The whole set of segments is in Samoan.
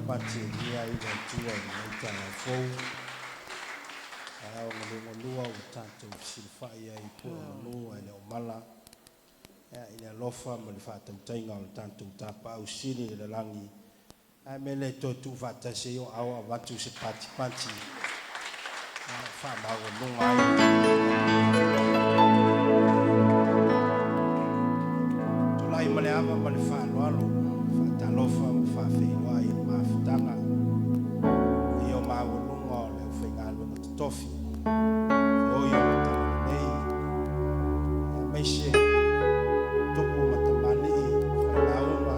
patipati e lia ai le Atua i lenei taeao fou. Taeao na liugalua ua tatou fesilafai ai i pue o manu ae le o mala, ia, i le alofa ma le faatautaiga o le tatou Tapaau Sili i le lagi. Ae mea lea e toe tuufaatasi ai o ao avatu se patipati e faamaualuga ai le viiga o le Atua. Tulai ma le ava ma le faaaloalo, faatalofa ma faafeiloai i le mafutaga i o maualuga o le aufaigaluega totofi, feoi o le Talalelei, aemaise tupu ma tamalii, failauga,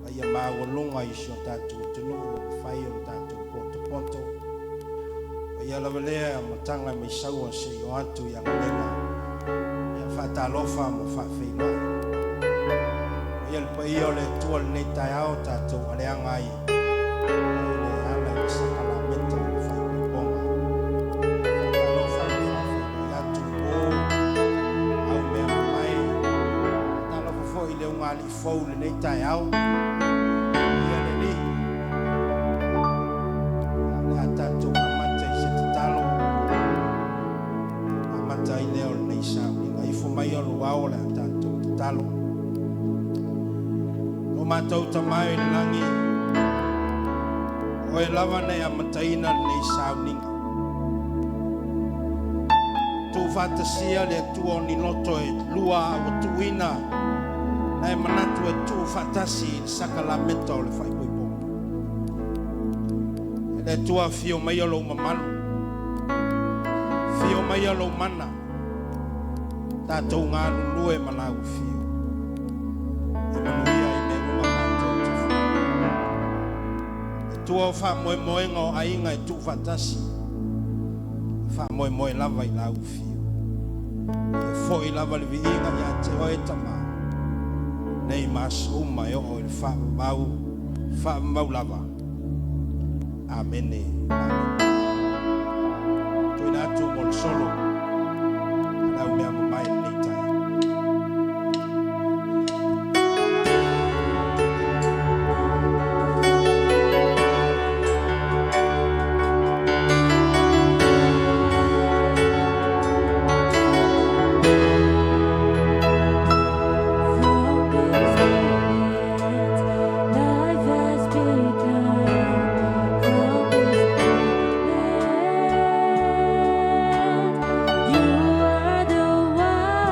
paia maualuga i si o tatou atunuu ua mafai ona tatou potopoto. Paia lava lea amataga mai Saua seia oo atu i Agalega. Ia faatalofa ma faafeiloai. Ia le paia o le Atua i lenei taeao tatou aleaga ai e ala i le sakalameta o le faaipoipoga. Faatalofa ma faafeiloai atu i o au mea mamae. Faatalofa foi i le ulugalii fou i lenei taeao. Ia le Alii, o le a tatou amata i se tatalo, amata ai lea o lenei sauniga. Ifo maia lou ao o le a tatou tatalo. O matou Tama e i le lagi, o Oe lava na e amataina lenei sauniga. Tuufaatasia le Atua o ni loto e lua a ua tuuina na e manatu e tuufaatasi i le sakalameta o le faaipoipoga. E le Atua, afio maia lou mamalu, afio maia lou mana, tatou galulue ma lau afio e manuia ai mea uma matou te fai. Le Atua o faamoemoega o aiga e tuufaatasi, e faamoemoe lava i lau afio. Ia foi lava le viiga ia te Oe Tama, nei ma aso uma e oo i le faavavau, faavavau lava. Amene. Amene. Tuuina atu mo le solo a lau mea mamae i lenei taeao. From this moment, life has begun. From this moment, you are the one.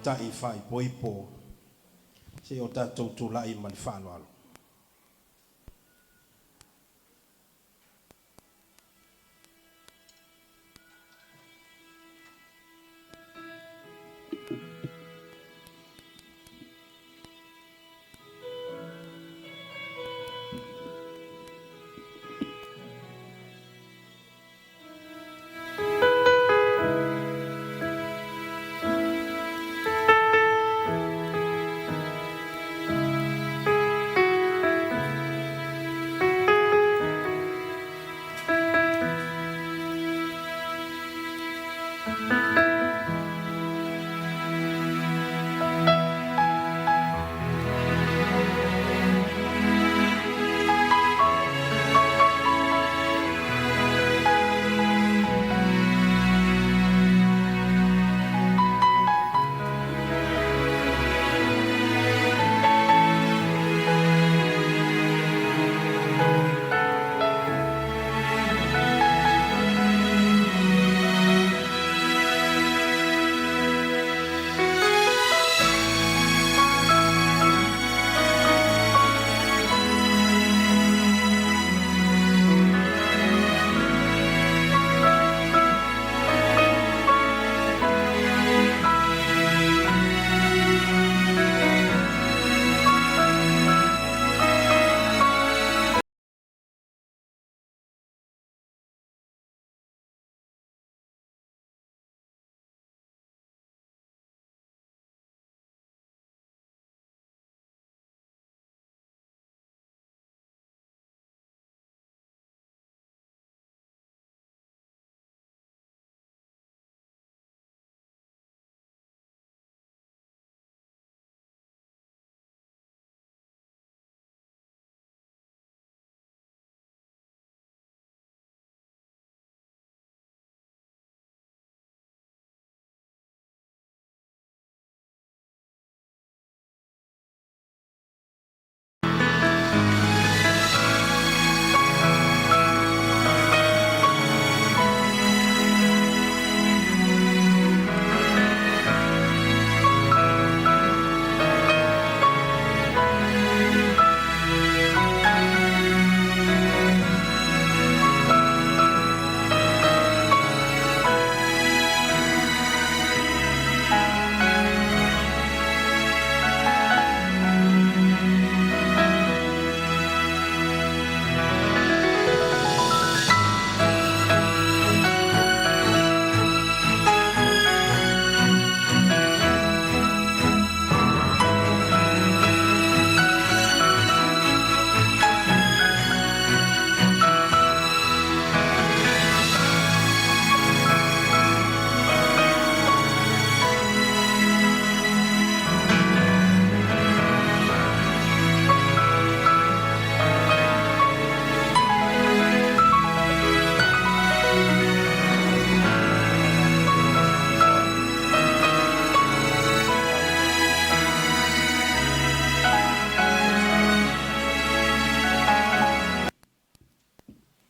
tamaitai faaipoipo seia o tatou tulai ma le faaaloalo.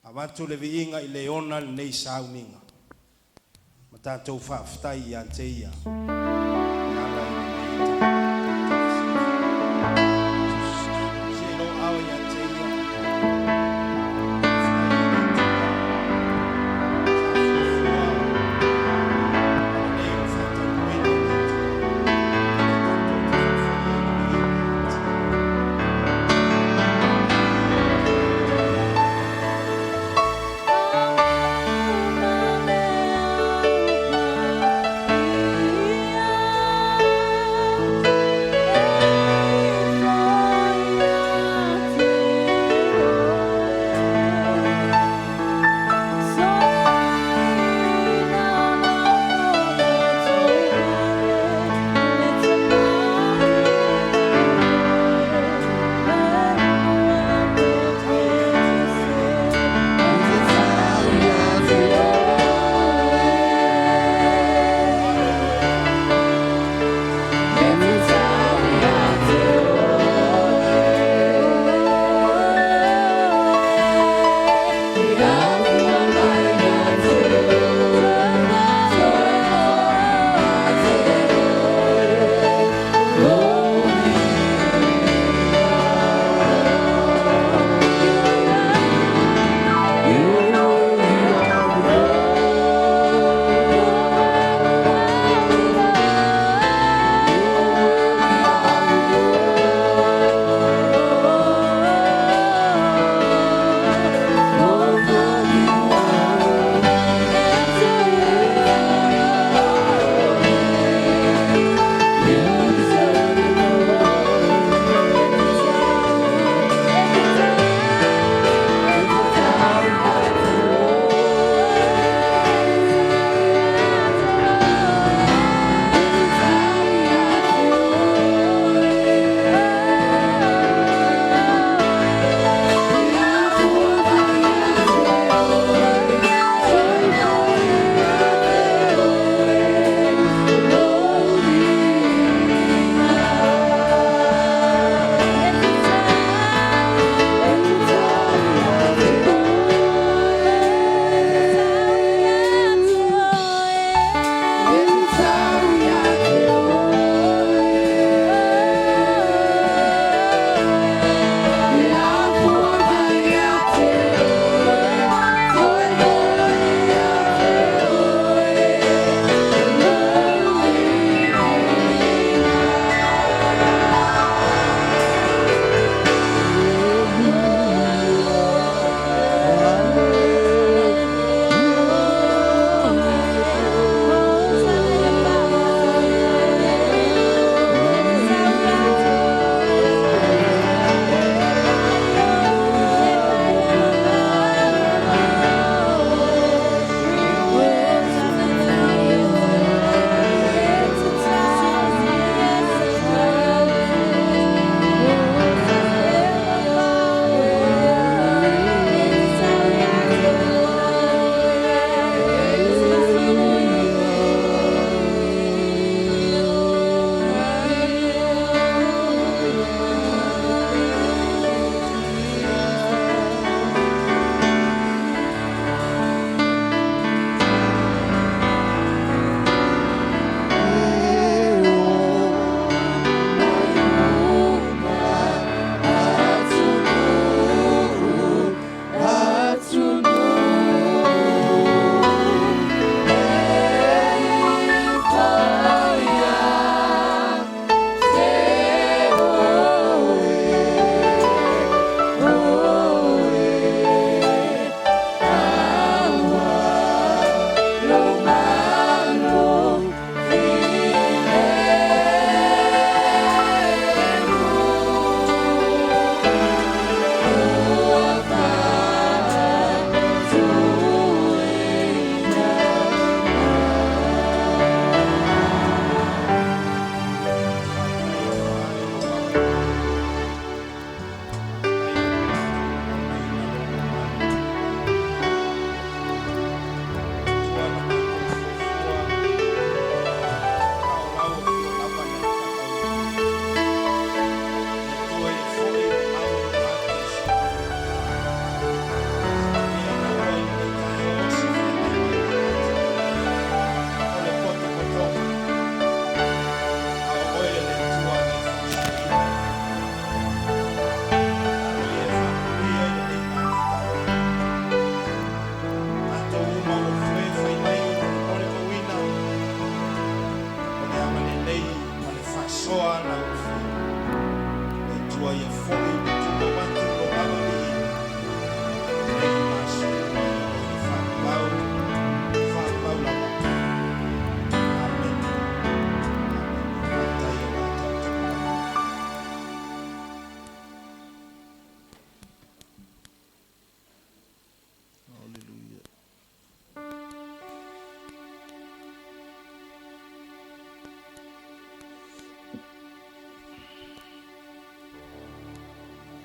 Avatu le viiga i le ona lenei sauniga ma tatou faafetai ia te Ia e ala i lenei taeao tatou te fesilafai. Se i lou ao ia te Ia, faafetai i le Atua sa fuafua ma lenei ua faataunuuina e le Atua lea tatou te faafoia ai le viiga ia te Ia. Atua ia fo'i ma tumau atu Lou ava viia nei ma aso uma ina ua ia faavavau ma faavavau lava. Amene. Amene. Faafetai o le a tatou malolo. Hallelujah.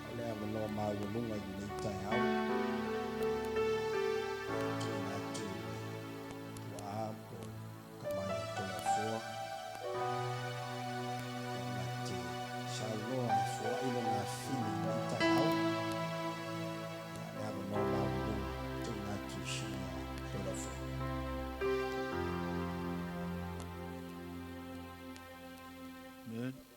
O le avanoa maualuga i lenei taeao e tuuina atu i le tuaa po o le tama ia Toleafoa na te saunoa e foai lona afafine i lenei taeao. Ia, le avanoa maualuga tuuina atu i le susuga ia Toleafoa. Amen. Tuuina atu i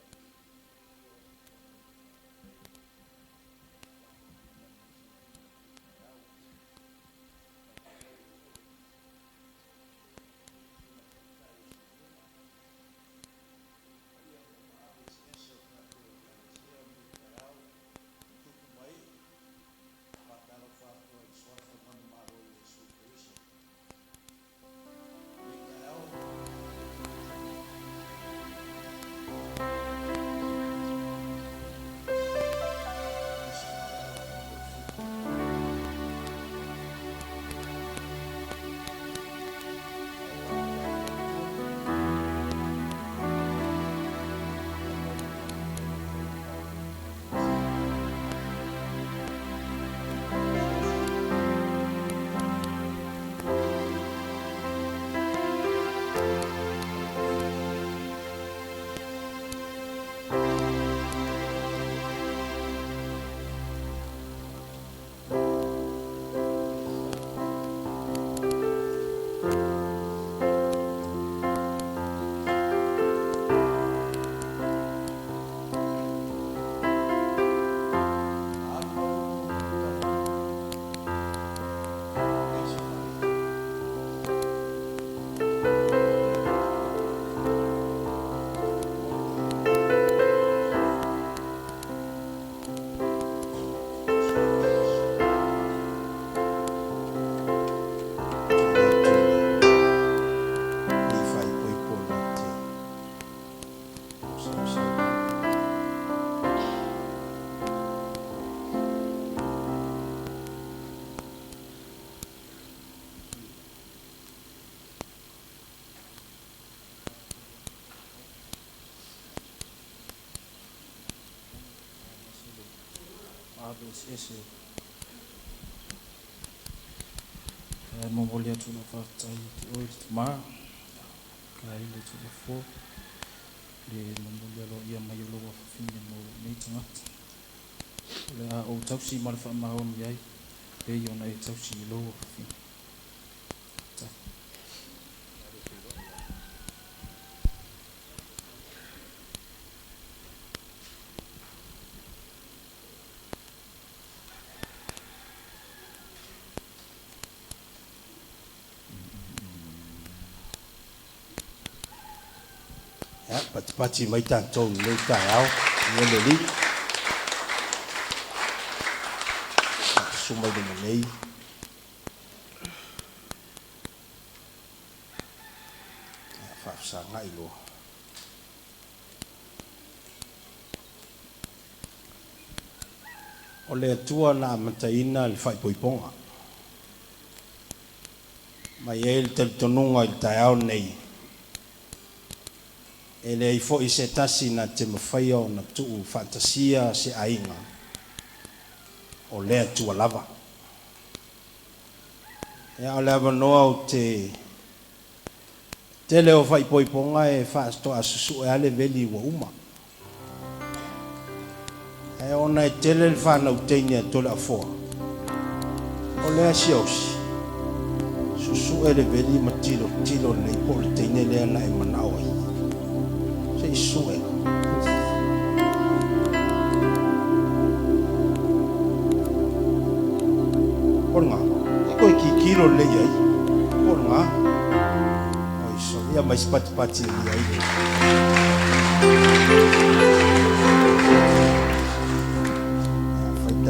le alii faaipoipo na te sausau mai. Ave eseese e momoli atu lau faafetai ia te oe le Tama, ka i le Tulafono, le momoli aloaia mai o lou afafine mo lou nei tagata. O le a ou tausi ma le faamaoni ai, pei ona e tausi i lou afafine. Faafetai. Ia, patipati mai tatou i lenei taeao, ia le Alii, susu mai luma nei. Ia, faafesagai loa. O le Atua na amataina le faaipoipoga. Ma e i ai le talitonuga i le taeao lenei, e leai foi se tasi na te mafaia ona tuu faatasia se aiga, o le Atua lava. Ia, o le avanoa ou te tele o faaipoipoga e faatoa susue lava le veli ua uma. Ae ona e tele le fanau teine a Toleafoa, o le asiaosi, susue le veli ma tilotilo lelei po o le teine lea na e manao ai. Se i susue. O lena, e toe tilotilo lelei i ai. Po o lena. Oi sole, ia mai se patipati e lia ai.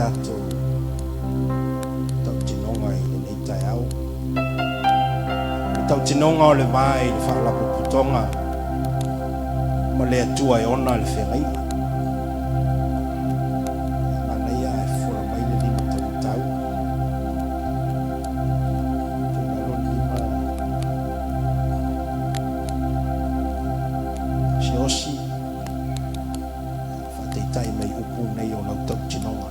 tatou tautinoga i lenei taeao. O le tautinoga o le va i le faalapotopotoga ma le Atua e ona le feagaiga. E manaia ae fofola mai le lima taumatau. Tuu i lalo le lima Siaosi, faataitai mai upu nei o lau tautinoga.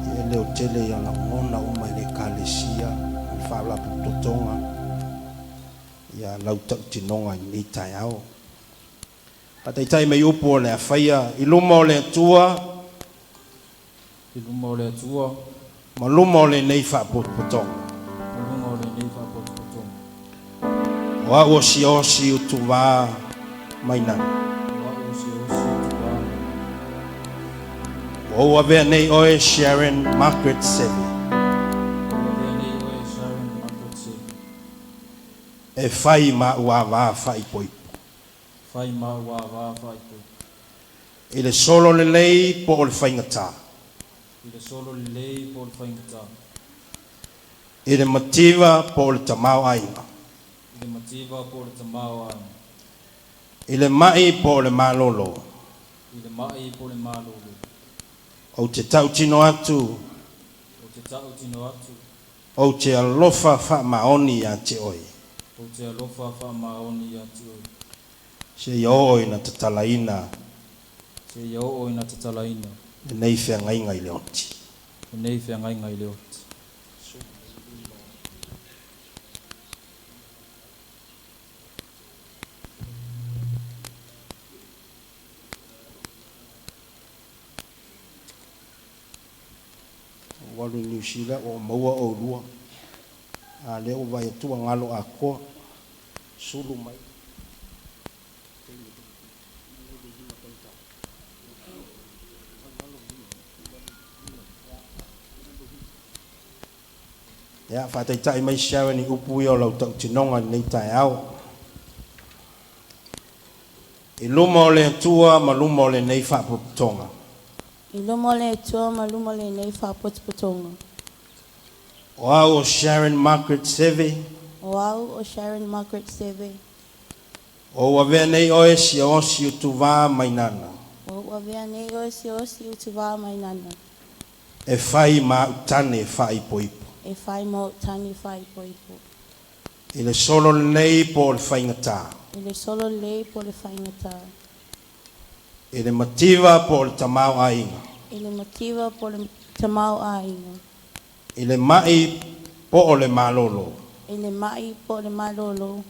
E leotele ia lagona uma i le Ekalesia, i le faalapotopotoga, ia lau tautinoga i lenei taeao. Faataitai mai upu o le a faia i luma o le Atua, I luma o le Atua, ma luma o lenei faapotopotoga. Ma luga o lenei faapotopotoga. O au o Siaosi Utuvā Mainana. O au o Siaosi Utuvā Mainana. Ua ou avea nei oe Sharon Margaret Seve. Ua ou avea nei oe Sharon Margaret Seve. E fai ma au avā faaipoipo. Fai ma au avā faaipoipo. I le solo lelei po o le faigata. I le solo lelei po o le faigata. I le mativa po o le tamaoaiga. I le mativa po o le tamaoaiga. I le mai po o le malolo. I le mai po o le malolo. Ou te tautino atu. Ou te tautino atu. Ou te alofa faamaoni ia te oe. Ou te alofa faamaoni ia te oe. Seia oo ina tatalaina. Seia oo ina tatalaina. Lenei feagaiga i le oti. Lenei feagaiga i le oti. Ua alu i Niu Sila ua maua oulua. A lea ua vaai atu ua galo atoa. Sulu mai. Ia, faataitai mai Sharon i upu ia o lau tautinoga i lenei taeao. I luma o le Atua ma luma o lenei faapotopotoga. I luma o le Atua ma luma o lenei faapotopotoga. O au o Sharon Margaret Seve. O au o Sharon Margaret Seve. Ua ou avea nei oe Siaosi Utuvā Mainana. Ua ou avea nei oe Siaosi Utuvā Mainana. E fai ma a'u tane faaipoipo. E fai ma o'u tane faaipoipo. I le solo lelei po o le faigata. I le solo lelei po o le faigata. I le mativa po o le tamaoaiga. I le mativa po o le tamaoaiga. I le ma'i po o le malolo. I le ma'i po o le malolo.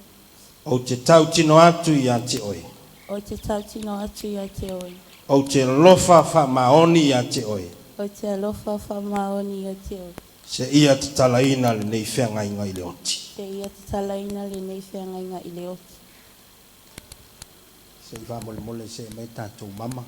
Ou te tautino atu ia te oe. Ou te tautino atu ia te oe. Ou te alofa faamaoni ia te oe. Ou te alofa faamaoni ia te oe. Seia tatalaina lenei feagaiga i le oti. Seia tatalaina lenei feagaiga i le oti. Se i faamolemole see mai tatou mama.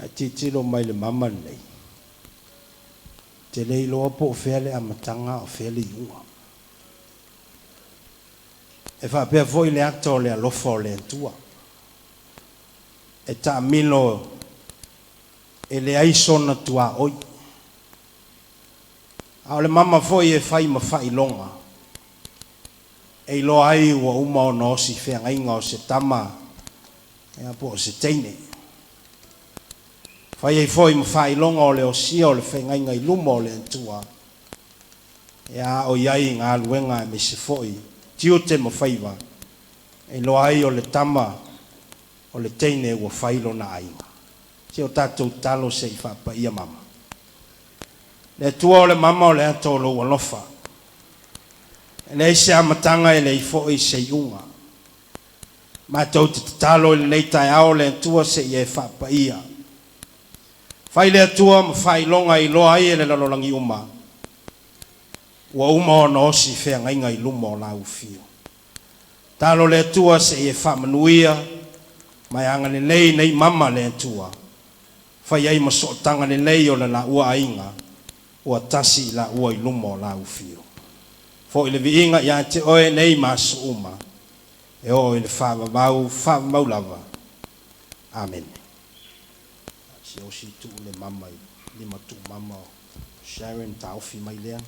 Ae tilotilo mai le mama lenei, te le iloa po o fea le amataga a o fea le iuga. E faapea foi le ata o le alofa o le Atua. E taamilo e leai sona tuaoi. A o le mama foi e fai ma faailoga, e iloa ai ua uma ona osi feagaiga o se tama ia po o se teine. Fai ai foi ma faailoga o le osia o le feagaiga i luma o le Atua, ia a o i ai i galuega aemaise foi tiute ma faiva, e iloa ai o le tama o le teine ua fai lona aiga. Se o tatou tatalo se i faapaia mama. Le Atua o le mama o le ata o lou alofa. E leai se amataga e leai foi se iuga. Matou te tatalo i lenei taeao le Atua se i e faapaia. Fai le Atua ma faailoga e iloa ai e le lalolagi uma, ua uma ona osi feagaiga i luma o Lau Afio. Talo le Atua se i e faamanuia ma e agalelei nei mama le Atua, fai ai ma sootaga lelei o le laua aiga ua tasi i laua i luma o Lau Afio. Foi le viiga ia te Oe nei ma aso uma, e oo i le faavavau faavavau lava. Amene. Siaosi tuu le mama i lima tuumama o Sharon taofi mai lea.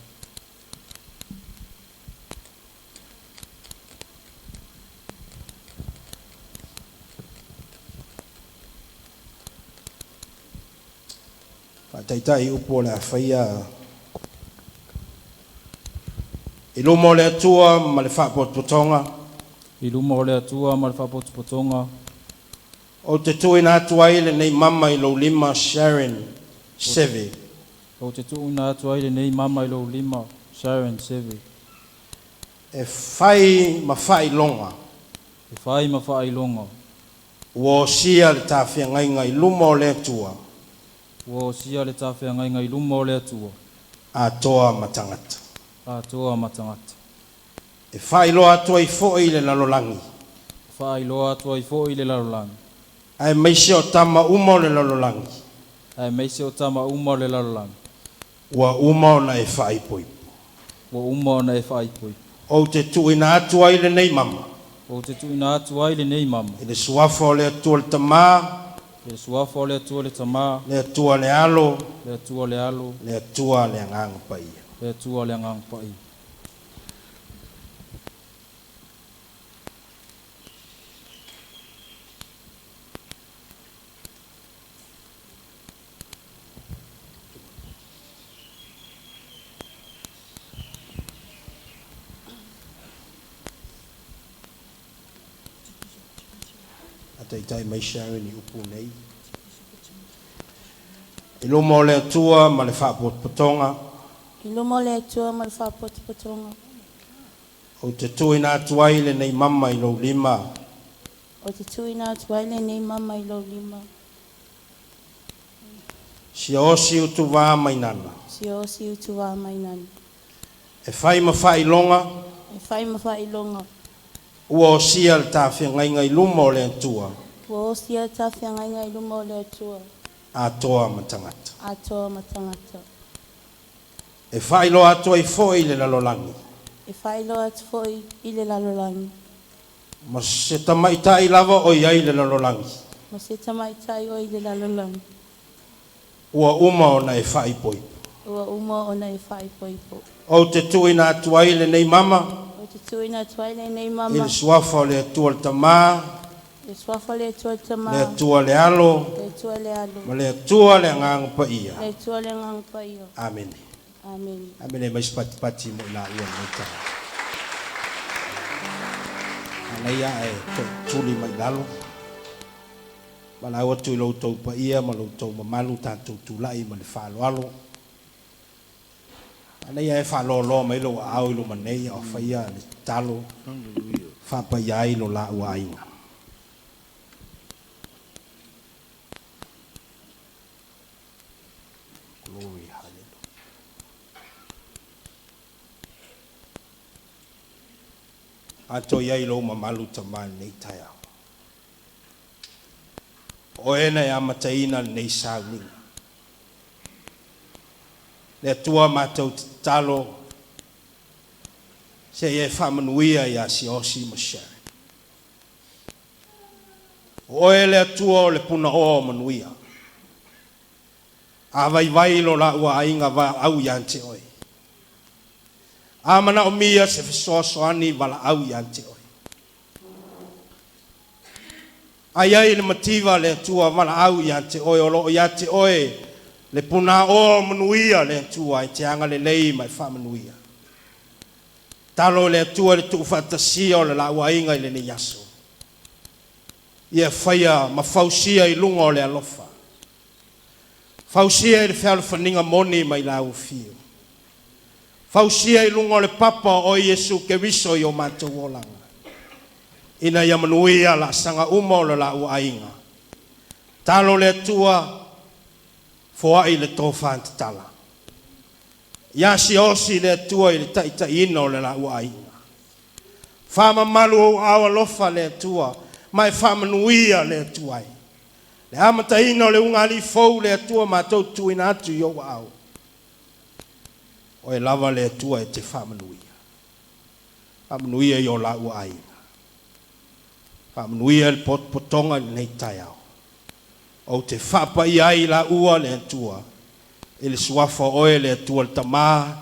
Faataitai upu o le a faia i luma o le Atua ma le faapotopotoga. I luma o le Atua ma le faapotopotoga. Ou te tuuina atu ai lenei mama i lou lima Sharon Seve. Ou te tuuina atu ai lenei mama i lou lima Sharon Seve. E fai ma faailoga. E fai ma faailoga. Ua osia le tafeagaiga i luma o le Atua. Ua osia le tafeagaiga i luma o le Atua. Atoa ma tagata. Atoa ma tagata. E faailoa atu ai foi i le lalolagi. E faailoa atu ai foi i le lalolagi. Aemaise o tama uma o le lalolagi. Aemaise o tama uma o le lalolagi. Ua uma ona e faaipoipo. Ua uma ona e faaipoipo. Ou te tuuina atu ai lenei mama. Ou te tuuina atu ai lenei mama. I le suafa o le Atua le Tama. I le suafa o le Atua le Tama. Le Atua le Alo. Le Atua le Alo. Le Atua le Agaga Paia. Le Atua le Agaga Paia. Taitai mai Sharon i upu nei. I luma o le Atua ma le faapotopotoga. I luma o le Atua ma le faapotopotoga. Ou te tuuina atu ai lenei mama i lou lima. Ou te tuuina atu ai lenei mama i lou lima. Siaosi utuvā mainana. Siaosi utuvā mainana. E fai ma faailoga. E fai ma faailoga. Ua osia le tafeagaiga i luma o le Atua. Ua osia le tafeagaiga i luma o le Atua. Atoa ma tagata. Atoa ma tagata. E faailoa atu ai foi i le lalolagi. E faailoa atu foi i le lalolagi. Ma se tamaitai lava o i ai i le lalolagi. Ma se tamaitai o i le lalolagi. Ua uma ona e faaipoipo. Ua uma ona e faaipoipo. Ou te tuuina atu ai lenei mama. Ou te tuuina atu ai lenei mama. I le suafa o le Atua le Tama. Le suafa o le Atua le Tama. Le Atua le Alo. Le Atua le Alo. Ma le Atua le Agaga Paia. Le Atua le Agaga Paia. Amene. Amene. Amene mai se patipati mo i laua lenei taeao. Manaia ae tootuli mai lalo. Valaau atu i lo outou paia ma lo outou mamalu tatou tulai ma le faaaloalo. Manaia ae faaloaloa mai lou aao i luma nei a o faia le tatalo faapaia ai lo laua aiga. Glory, hallelujah. Ato i ai lou mamalu Tama i lenei taeao. O Oe na e amataina lenei sauniga. Le Atua matou te tatalo se i e faamanuia ia Siaosi ma Sharon. O Oe le Atua o le punaoa o manuia. A vaivai lo laua aiga valaau ia te Oe. A manaomia se fesoasoani valaau ia te Oe. A i ai le mativa le Atua valaau ia te Oe, o lo o ia te Oe le punaoa o manuia le Atua e te agalelei ma e faamanuia. Tatalo i le Atua i le tuufaatasia o le laua aiga i lenei aso. Ia faia ma fausia i luga o le alofa. Fausia i le fealofaniga moni mai Lau Afio. Fausia i luga o le papa o Iesu Keriso i o matou olaga. Ina ia manuia laasaga uma o le laua aiga. Talo le Atua, foai le tofa tatala. Ia siaosi le Atua i le taitaiina o le laua aiga. Faamamalu ou aao alofa le Atua, ma e faamanuia le Atua e. Le amataina o le ulugalii fou le Atua matou te tuuina atu i ou aao. Oe lava le Atua e te faamanuia. Faamanuia i o laua aiga. Faamanuia le potopotoga i lenei taeao. Ou te faapaia ai i laua le Atua, i le suafa o Oe le Atua le Tama,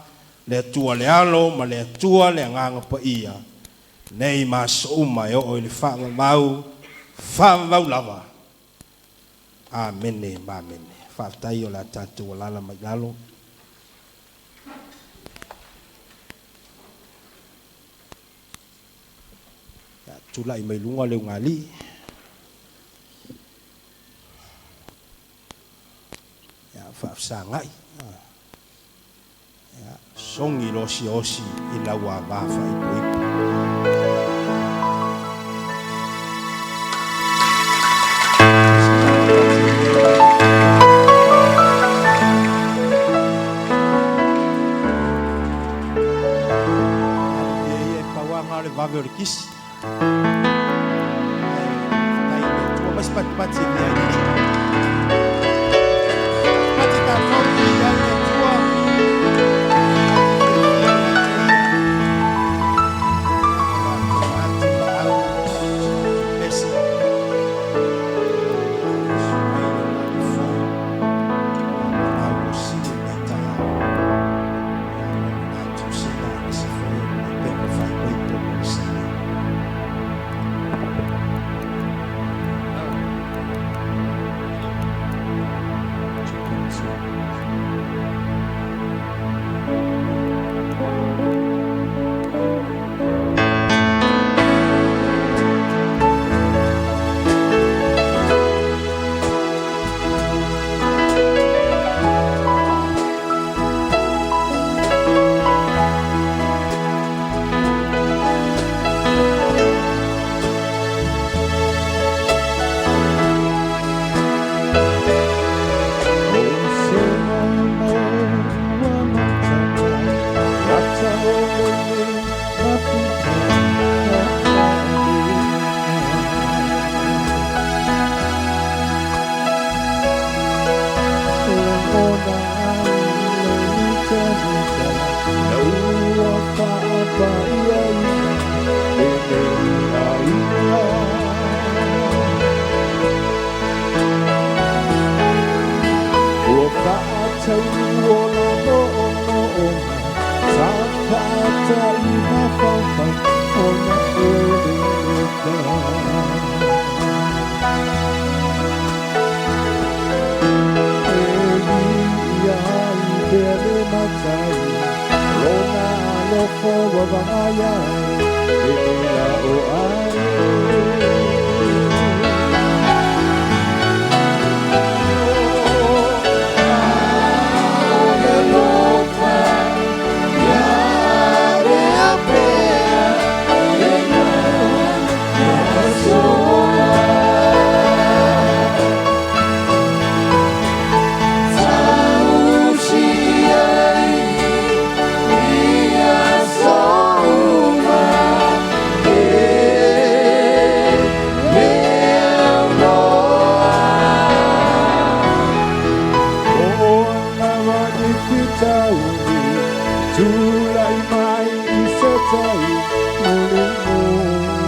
le Atua le Alo ma le Atua le Agaga Paia, nei ma aso uma e oo i le faavavau, faavavau lava. Amene ma amene. Faafetai o le a tatou alaala mai i lalo. Tulai mai luga le ulugalii. Ia faafesagai. Ia sogi le osiosi i lau ava faaipoipo. Ia e pau lava lena o le vave o le kisi. Faafetai i le Atua. Aumai se patipati e via ai le Alii. Patipati tatou e via ai le Atua. Fiafia ia te Ia. Ia o le atu laau, pese. Mai le ulugalii fou. Valaau sili lenei taeao. Ia ua manatu sina aemaise foi o le pepa faaipoipo mo le saini. O se maumaua mataga Lata o le mafuta na faalega Lagona ai le mutamuta Na ua faapaiaina lenei aiga. Ua faatauola moomooga Sa faatai mafaufau ona o le alofa. E viia ai pea le Matai Lona alofa ua vagaia ai lenei la o ai. O le alofa ia rea pea lena masoa. Tausi ai ia souma e le O lava ni fitauli Tulai mai i se tai mulimuli.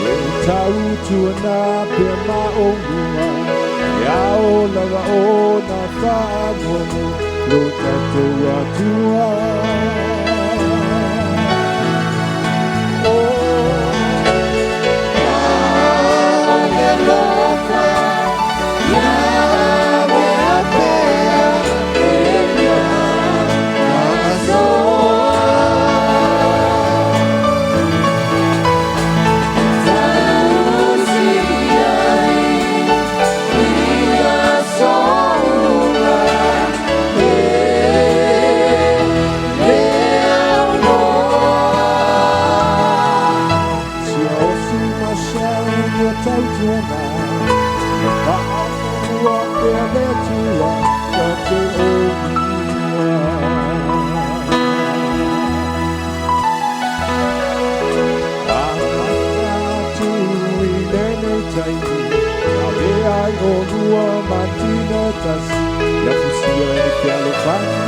E tautuana pea ma o mua Ia o lava o na whaamuamu Lo tatou atua. O le alofa ia rea pea lena masoa. Tausi ai ia 18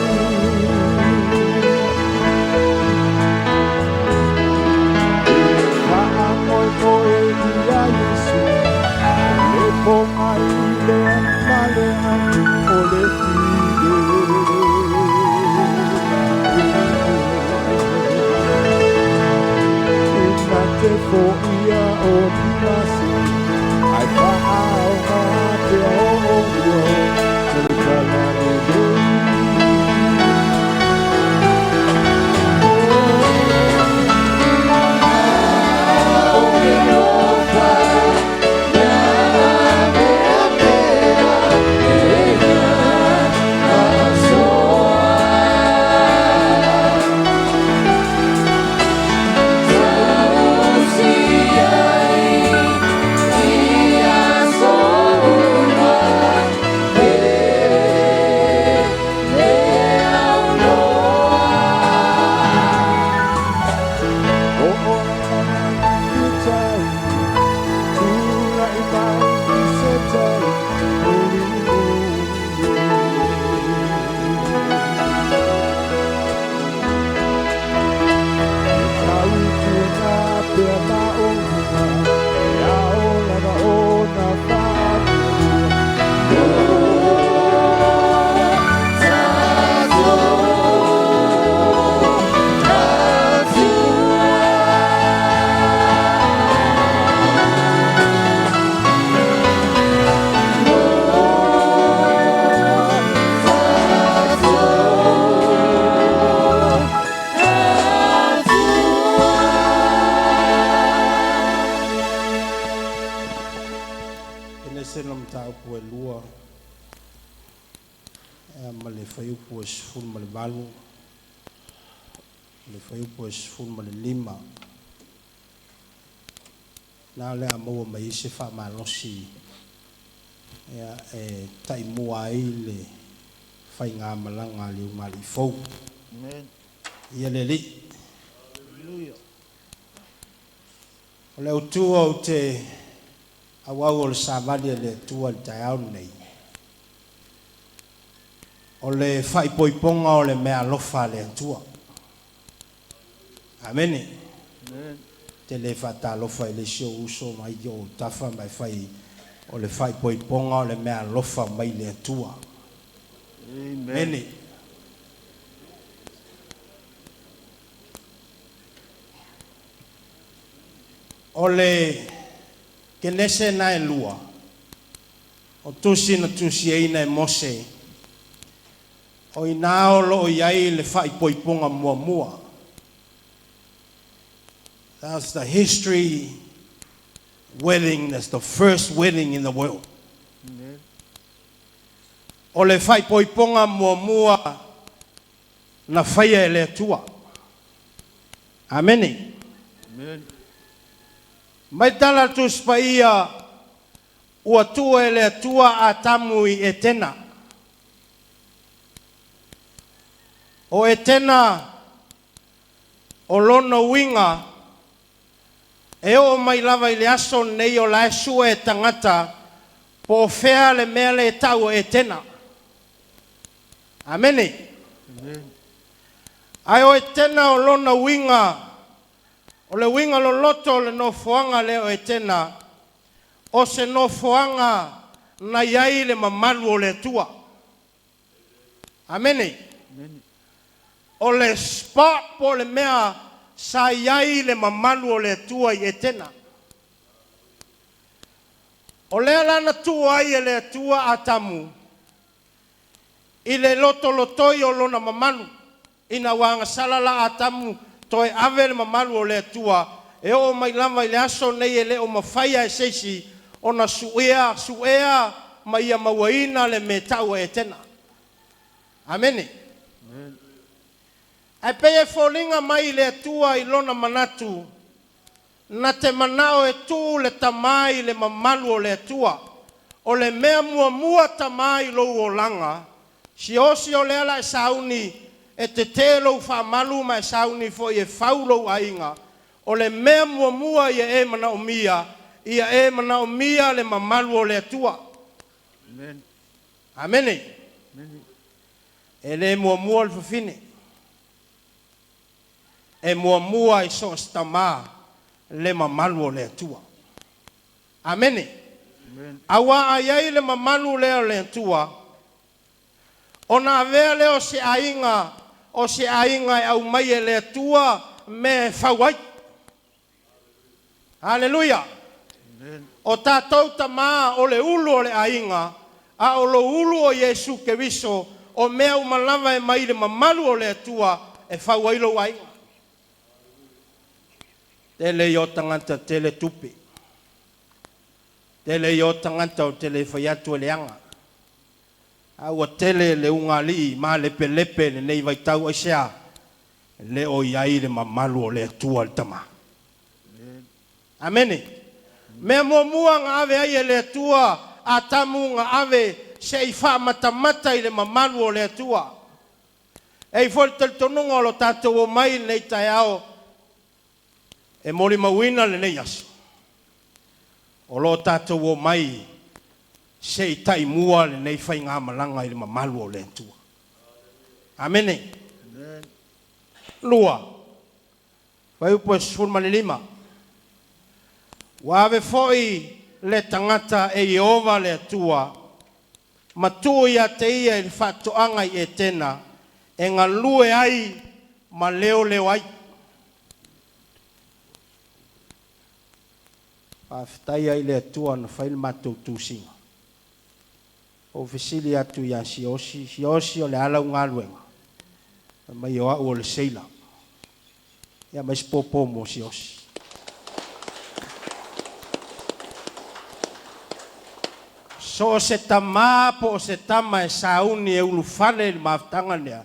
Na le a maua mai se faamalosi ia e taimua ai le faigamalaga a le ugali'i fou. Amen. Ia le Alii. Hallelujah. O le autua ou te auau o le savali a le Atua i le taeao lenei, o le faaipoipoga o le meaalofa a le Atua. Amene. Amen. Te le faatalofa i le isi ou uso mai i ou tafa ma e fai o le faaipoipoga o le meaalofa mai le Atua. Amen. Amene. O le Kenese na e lua, o tusi na tusiaina e Mose, o i ina o lo o i ai le faaipoipoga muamua. That's the history wedding, that's the first wedding in the world. Amen. O le faaipoipoga muamua na faia e le Atua. Amene. Amen. Mai tala le Tusi Paia ua tuu e le Atua Atamu i Etena. O Etena o lona uiga e oo mai lava i le aso lenei o la e sue e tagata po o fea le mea lea e tau o Etena. Amene. Amen. Ae o Etena o lona uiga, o le uiga loloto o le nofoaga lea o Etena, o se nofoaga na i ai le mamalu o le Atua. Amene. Amen. O le spot po o le mea sa i ai le mamalu o le Atua i Etena. O lea la na tuu ai e le Atua Atamu i le lotolotoi o lona mamalu, ina ua agasala la Atamu toe ave le mamalu o le Atua, e oo mai lava i le aso nei e le o mafaia e se isi ona suia, suea ma ia mauaina le mea tau o Etena. Amene. Amen. Ae pei e foliga mai i le Atua i lona manatu, na te manao e tuu le tamā i le mamalu o le Atua. O le mea muamua tamā i lou olaga, siaosi o lea la e sauni e tetē lou faamalu ma e sauni foi e fau lou aiga, o le mea muamua ia e manaomia, ia e manaomia le mamalu o le Atua. Amen. Amene. Amen. E le muamua le fafine, e muamua i so o se tamā le mamalu o le Atua. Amene. Aua a i ai le mamalu lea o le Atua, ona avea lea o se aiga, o se aiga e aumai e le Atua mea e fau ai. Aleluia! O tatou tamā o le ulu o le aiga, a o lou ulu o Iesu Keriso, o mea uma lava e mai i le mamalu o le Atua e fau ai lou aiga. Tele ia o tagata tele tupe. Tele ia o tagata ou te le fai atu e leaga. A ua tele le ugaalii malepelepe i lenei vaitau aisea? E le o i ai le mamalu o le Atua i le tama. Amene. Mea muamua na ave ai e le Atua Atamu na ave se i faamatamata i le mamalu o le Atua. E i ai foi le talitonuga o lo tatou omai i lenei taeao e molimauina lenei aso, o lo o tatou omai se i taimua lenei faigamalaga i le mamalu o le Atua. Amene. Lua, fuaiupu e 15. Ua ave foi le tagata e Ieova le Atua ma tuu ia te ia i le faatoaga i Etena e galue ai ma leoleo ai. Faafetai ai i le Atua na fai le matou tusiga. Ou fesili atu ia Siaosi, Siaosi o le a lau galuega? Fai mai o au o le seila. Ia aumai se pōpō mo Siaosi. So o se tamā po o se tama e sauni e ulufale i le mafutaga lea,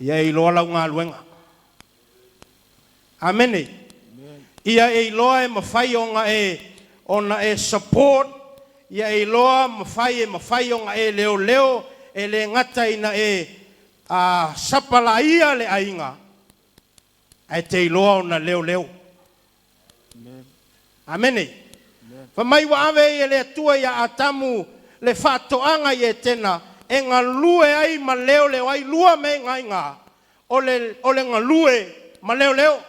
ia e iloa lau galuega. Amene. Ia e iloa e mafai ona e support, ia e iloa mafai e mafai ona e leoleo, e le gata ina e sapalaia le aiga, ae te iloa ona leoleo. Amene. Fai mai ua ave ai e le Atua ia Atamu le faatoaga i Etena e galue ai ma leoleo ai. Lua mea i o le galue ma leoleo.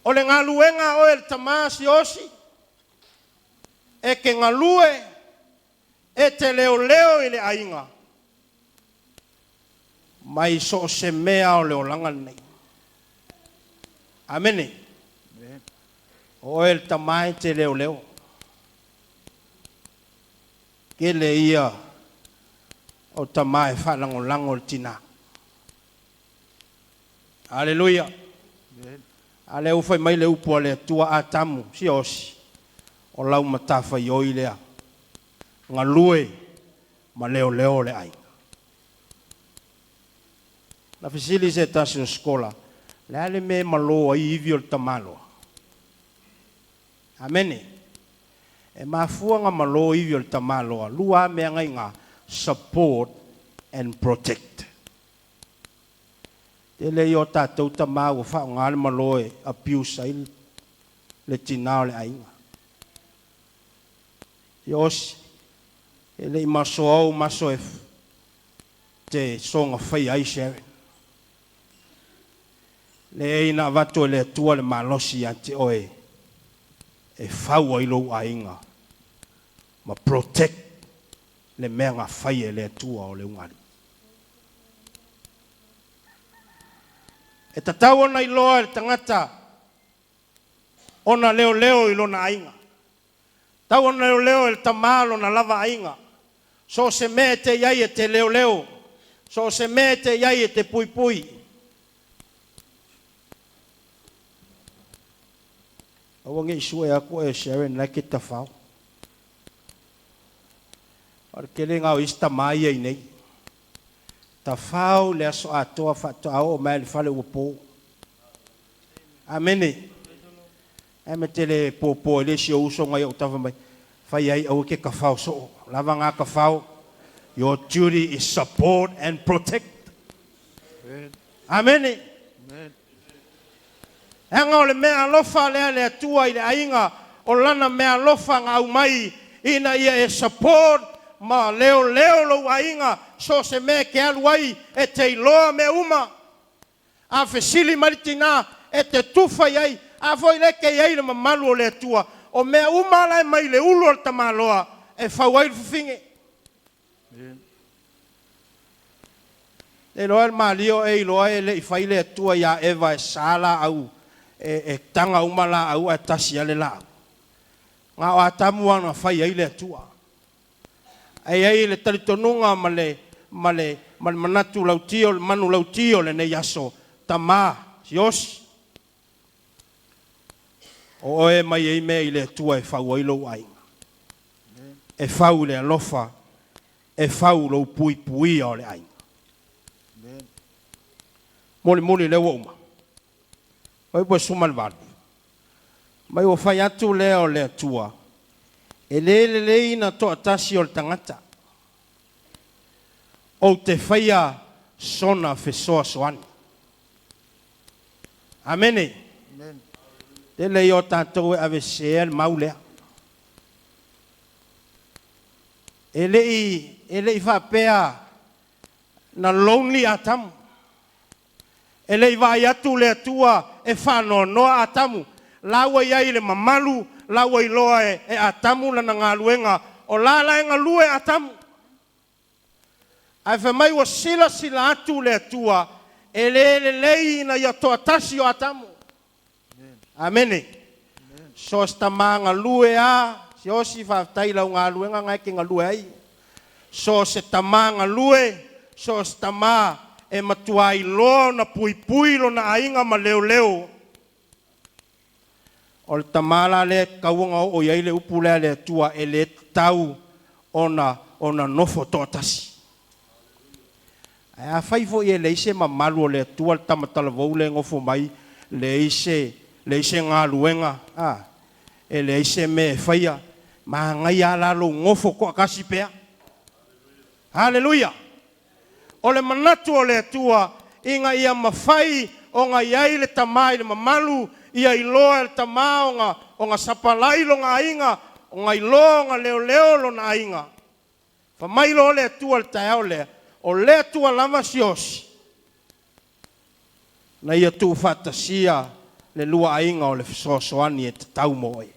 O le galuega a oe le tamā Siaosi, e te galue, e te leoleo i le aiga, mai so o se mea o le olaga lenei. Amene. O oe le tamā e te leoleo. Tele ia o tamā e faalagolago i le tinā. Aleluia. A lea ua fai mai le upu a le Atua, Atamu, Siaosi, o lau matafaioi lea, galue ma leoleo le aiga. Na fesili se tasi o skola, le a le mea e malo ai ivi o le tamaloa? Amene. E mafua ona malo ivi o le tamaloa, lua mea ngaiga, support and protect. Tele ia o tatou tamā ua faaaoga le malo e abuse ai le tinā o le aiga. Siaosi, e le i masoa ou maso e te soga faia ai Sharon. Leai na avatu e le Atua le malosi ia te oe e fau ai lou aiga ma protect le mea na fai e le Atua o le ugaalii. E tatau ona iloa e le tagata ona leoleo i lona aiga. Tau ona leoleo e le tamā lona lava aiga. So o se mea e te i ai e te leoleo. So o se mea e te i ai e te puipui. Aua ne i sue atu e Sharon la e te tafao. O le tele na o isi tamā ia i nei. Tafao le aso atoa faatoa oo mai le fale ua po. Amene. E me tele pōpō e le si o uso ngai o tafa mai. Fai ai aua ke tafao so. Lava ngā tafao. Your duty is support and protect. Amene. E anga o le mea alofa lea le Atua i le aiga o lana mea alofa nga aumai ina ia e support ma leoleo lou aiga, so o se mea e te alu ai e te iloa mea uma. A fesili mai le tina, e te tufa i ai, a foi lea e te i ai i le mamalu o le Atua, o mea uma la e mai le ulu o le tamaloa e fau ai le fafine. E iloa e le malie o e iloa e le i fai le Atua ia Eva e sa laau e taga uma laau ae tasi lava le laau. Na o Atamu lava na fai ai le Atua. Ae i ai le talitonuga ma le ma le ma le manatu lauti o le manulauti o lenei aso, tama, siaosi, o oe e mai ai mea i le Atua e fau ai lou aiga. E fau i le alofa, e fau lou puipuia o le aiga. Mulimuli lea ua uma. Fuaiupu e 18. Mai ua fai atu lea o le Atua, e le lelei na toatasi o le tagata. Ou te faia sona fesoasoani. Amene. Tele ia o tatou e aveseseina le mau lea. E le i, e le i faapea na lonely Atamu. E le i vaai atu le Atua e faanoanoa Atamu. La ua i ai i le mamalu, la ua iloa e Atamu lana galuega, o la la e galue Atamu. Ae fai mai ua silasila atu le Atua e le lelei ina ia toatasi o Atamu. Amene. So o se tama galue a, Siaosi faafetai i lau galuega na e te galue ai. So o se tama galue, so o se tama e matua iloa ona puipui lona aiga ma leoleo. O le tama la lea e tatau ona oo i ai le upu lea a le Atua e le tatau ona nofo toatasi. Ae afai foi e leai se mamalu o le Atua le tama talavou lea e nofo mai, leai se, leai se galuega, a, e leai se mea e faia, manaia lava la lou nofo toatasi pea. Haleluia! O le manatu o le Atua ina ia mafai ona i ai le tama i le mamalu, ia iloa e le tama ona, ona sapalai lona aiga, ona iloa ona leoleo lona aiga. Fai mai loa le Atua i le taeao lea, o le Atua lava siaosi, na Ia tuufaatasia le lua aiga o le fesoasoani e tatau mo oe.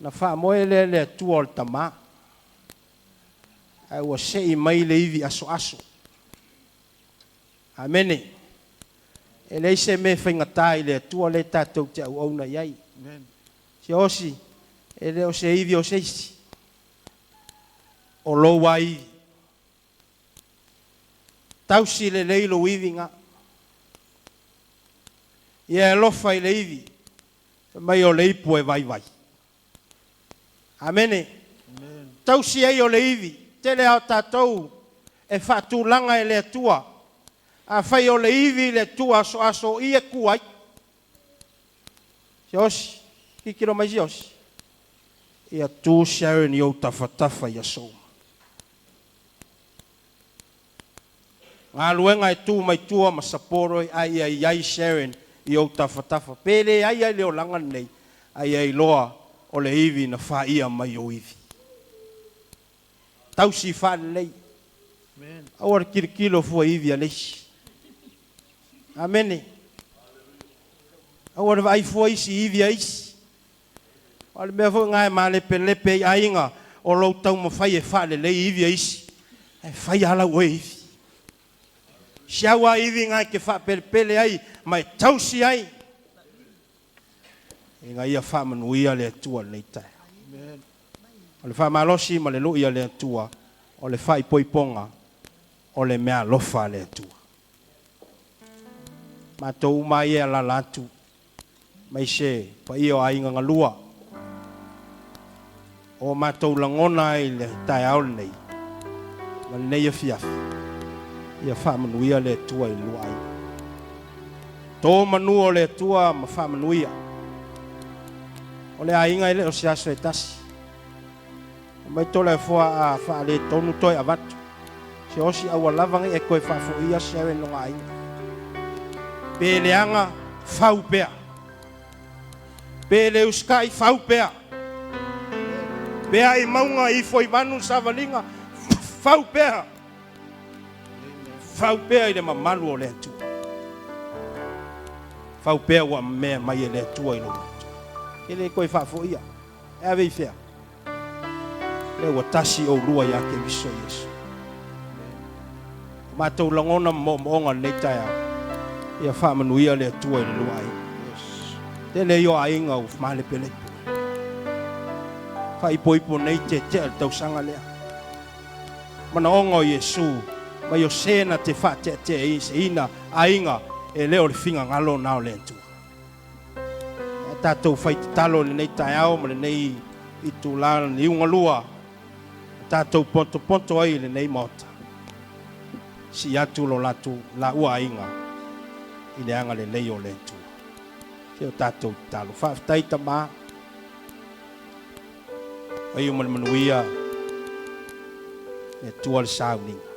Na faamoe lea i le Atua o le tama, ae ua sei mai le ivi asoaso. Amene. E leai se mea e faigata i le Atua lea tatou te auauna i ai. Siaosi, e le o se ivi o se isi, o lou lava ivi. Tausi lelei lou ivi na. Ia e alofa i le ivi, fai mai o le ipu e vaivai. Amene. Tausi ai o le ivi, tele lava o tatou e faatulaga e le Atua. Afai o le ivi le Atua asoaso o i e tu ai. Siaosi, tilotilo mai Siaosi. Ia tu Sharon i ou tafatafa i aso uma. Galuega e tu mai tua ma support oe ae ia i ai Sharon i ou tafatafa. Pe leai lava i le olaga lenei, ae ia iloa o le ivi na faia mai ou ivi. Tausi faalelei. Aua le tilotilo fua i ivi a le isi. Amene. Aua le vaai fua isi i ivi a isi. O le mea foi lena e malepelepe ai aiga o lou taumafai e faalelei ivi a isi, ae fai lava lau oe ivi. Si au lava ivi lena e te faapelepele ai ma e tausi ai, ina ia faamanuia le Atua i lenei taeao. O le faamalosi ma le lui a le Atua, o le faaipoipoga, o le meaalofa a le Atua. Matou uma ia e alaala atu, aemaise paia o aiga galua, o matou lagona ai i le taeao lenei ma lenei afiafi, ia faamanuia le Atua i lua aiga. To manu o le Atua ma faamanuia. O le aiga e le o se aso e tasi. Mai Toleafoa a faaletonu toe avatu. Se osi aua lava nei e toe faafoia Sharon lona aiga. Pe leaga, fau pea. Pe le usitai, fau pea. Pe ae i mauga, ifo i vanu le savaliga, fau pea. Fau pea i le mamalu o le Atua. Fau pea ua mea mai e le Atua i lou loto. E le toe faafoia. E ave i fea? Lea ua tasi oulua ia Keriso Iesu. O matou lagona ma moomooga i lenei taeao, ia faamanuia le Atua i le lua aiga. Tele ia o aiga ua malepelepe. Faaipoipo nei tetea i le tausaga lea. Manaoga o Iesu mai o se na te faateateaina aiga e le o le fingagalo na o le Atua. A tatou fai tatalo i lenei taeao ma lenei itula liugalua na tatou potopoto ai i lenei Maota, sii atu lo latou laua aiga i le agalelei o le Atua. Se o tatou tatalo. Faafetai Tama. Faaiu ma le manuia le Atua le sauniga.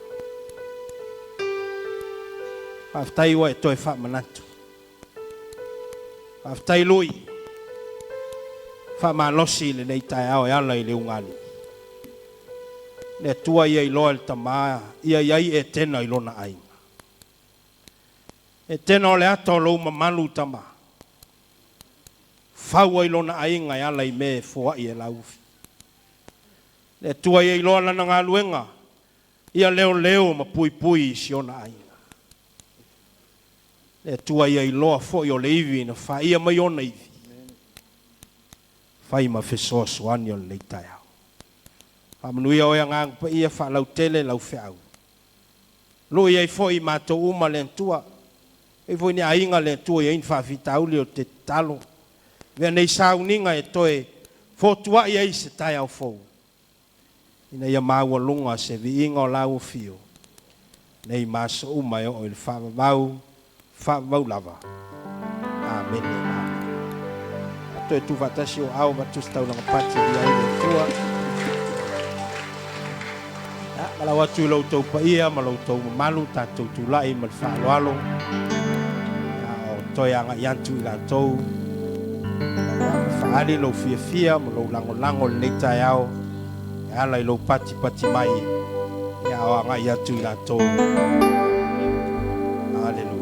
Faafetai ua e toe faamanatu. Faafetai Lui, faamalosi i lenei taeao e ala i le ugali'i. Le Atua ia iloa e le Tama ia i ai Etena i lona aiga. Etena o le ata o lou mamalu Tama. Fau ai lona aiga e ala i mea e foai e laufi. Le Atua ia iloa lana galuega, ia leoleo ma puipui i si ona aiga. Le Atua ia iloa foi o le ivi na faia mai ona ivi, fai ma fesoasoani o lenei taeao. Faamanuia oe Agaga Paia, faalautele lau feau. Lui ai foi i matou uma le Atua. E i ai foi ni aiga le Atua e i ai ni faafitauli ou te tatalo, avea nei sauniga e toe fotuai ai se taeao fou, ina ia maualuga se viiga o Lau afio nei ma aso uma e oo i le faavavau, faavavau lava. Amene. Amene. Toe tuufaatasi o ao avatu se taulaga pati viia ai le Atua. Ia, valaau atu i lo outou paia ma lo outou mamalu, tatou tulai ma le faaaloalo, a o toe agai atu i latou. Ia, faaali lou fiafia ma lou lagolago i lenei taeao e ala i lou patipati mai, ia, a o agai atu i latou. Aleluia.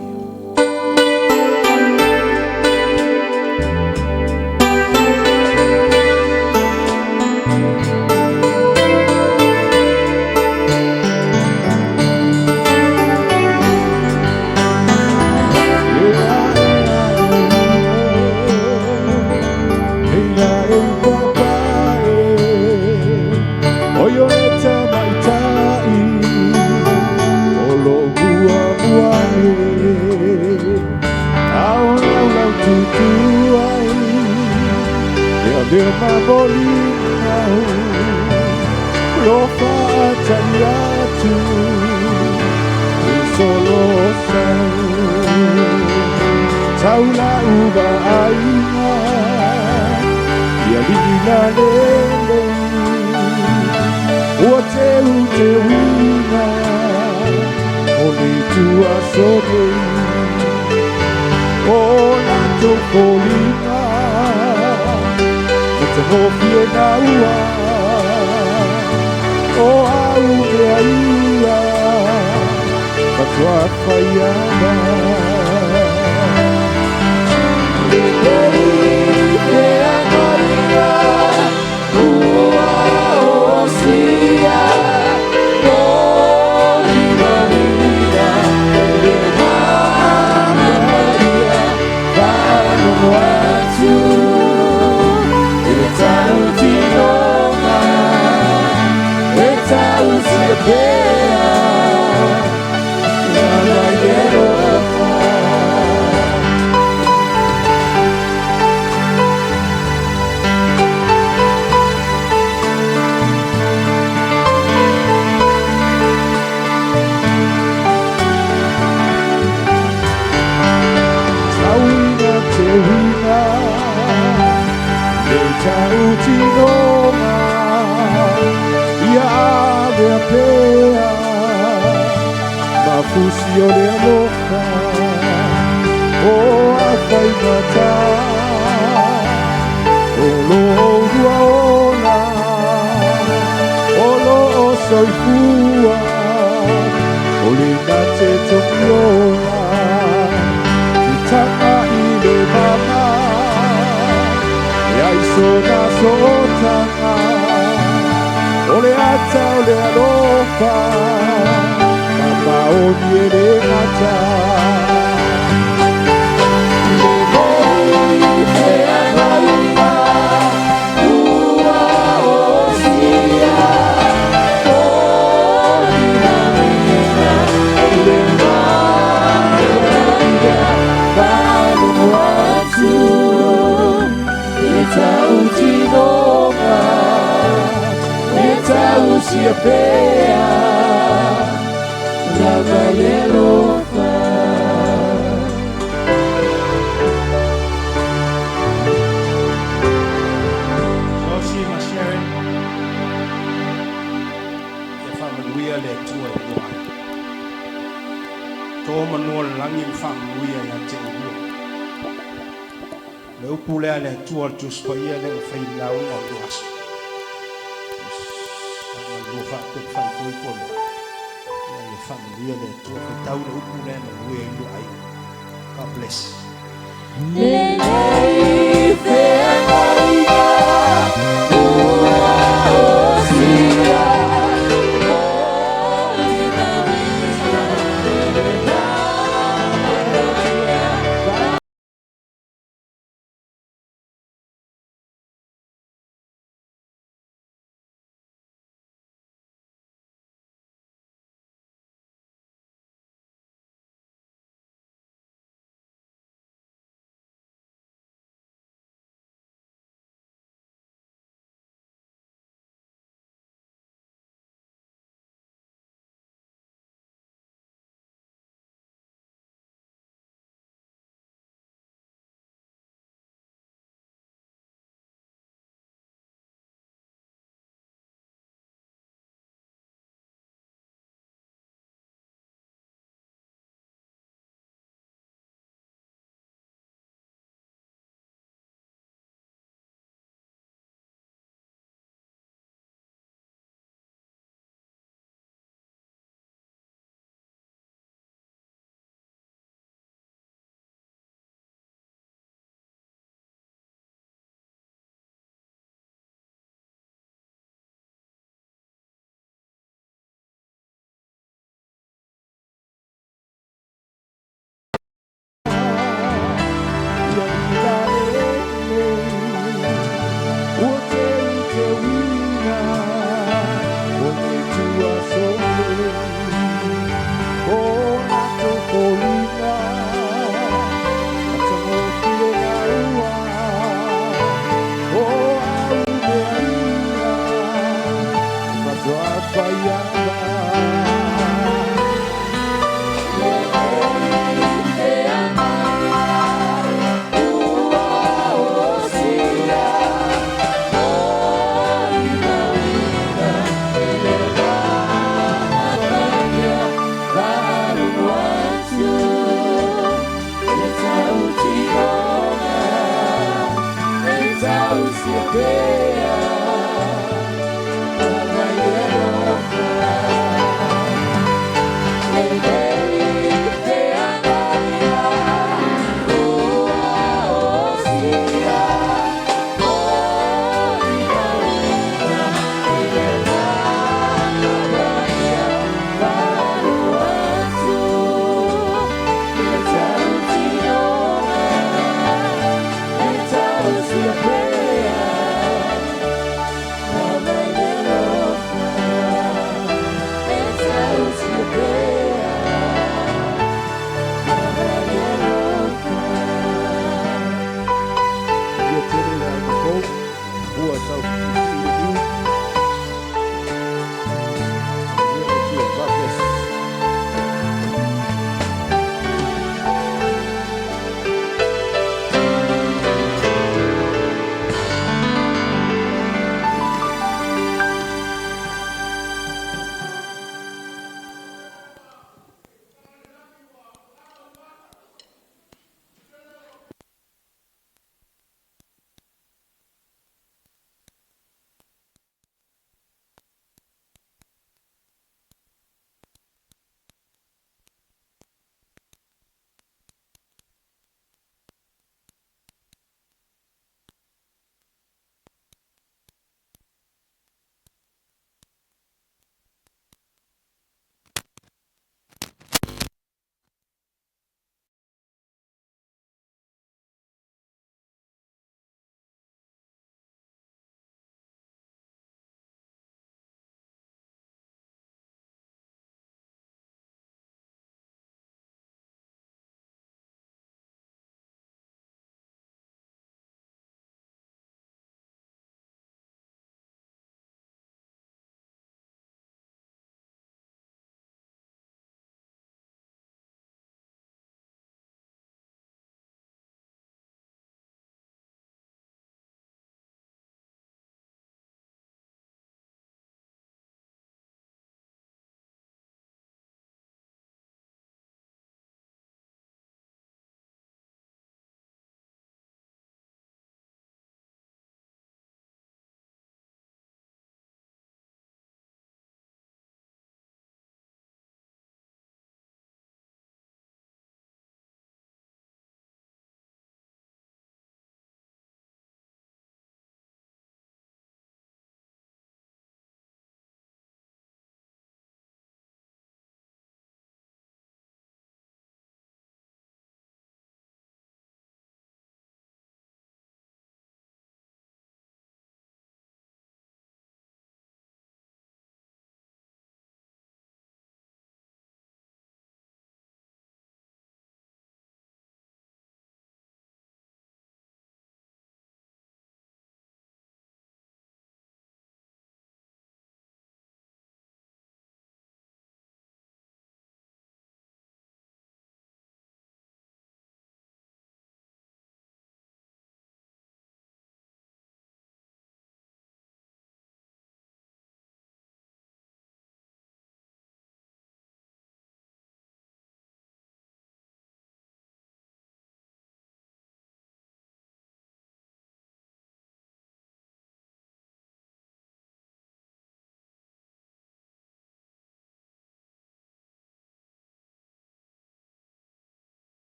Soifua o le nate tokiola Tanga i le mama E ai sona sootanga O le ata o le alofa Mama o ni e le ngata Joshi ma Sharon. Ia whaamanuia le Atua i lua ai. Tō manua le langi ma whaamanuia ia te ulua. Le upu lea le Atua o le Tusi Paia lea na fai i le lauga o le aso. Lua whaape whaipoipo lea. Ia ia whaamanuia le Atua. Whaitau le upu lea manuia i lua aiga. God bless. Lelei feagaiga ua osia